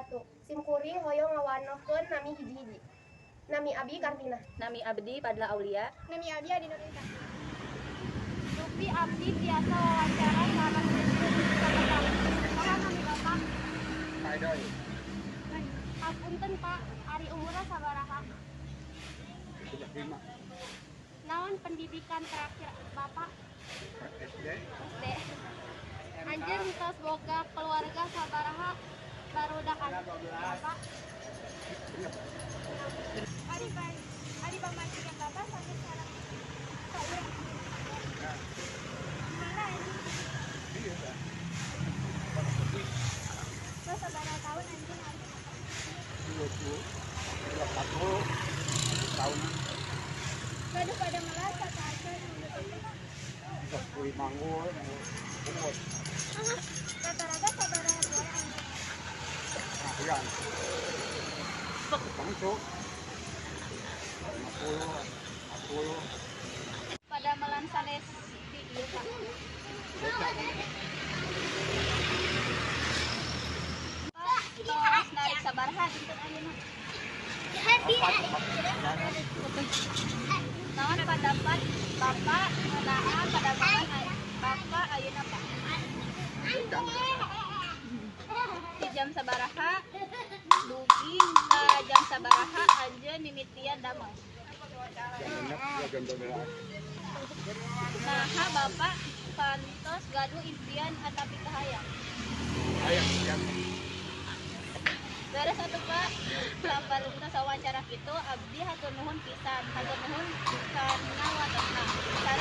Wabarakatuh. Sim kuring hoyong ngawanohkeun nami hiji-hiji. Nami abi Kartina. Nami abdi Padla Aulia. Nami abdi Adi Nur Intan. Dupi abdi tiasa wawancara sareng Bapak. Saha nami Bapak? Kaidoy. Hapunten, Pak, ari umurna sabaraha? 35. Naon pendidikan terakhir Bapak? SD. SD. Anjeun tos boga keluarga sabaraha barudak Bapak? Ari ari pamajikan Bapak sampai sekarang saurang? Ya. Mana ini? Iya dah. Tos sabaraha tahun anjeun ari? 20 21 tahunan. Gaduh padamelan sateuacan nu? Terus kuli manggul, pungut. Rata-rata sabaraha buah anjeun? Nah, bangsu. 50, 40. Padamelan sanes di ieu, Pak? Becak. Pak, tos narik sabaraha dinten ayeuna? 4, 4. Naon pandapat Bapak ngeunaan padamelan Bapak ayeuna, Pak? Becak. Di jam sabaraha dugi ka jam sabaraha anjeun mimitian damel? Jam 6, ya jam 12. Naha Bapak parantos gaduh impian atapi kahayang? Ayah, yang Beres atuh, Pak. Saparantos wawancara kitu, abdi hatur nuhun pisan. Hatur nuhun kana waktosna.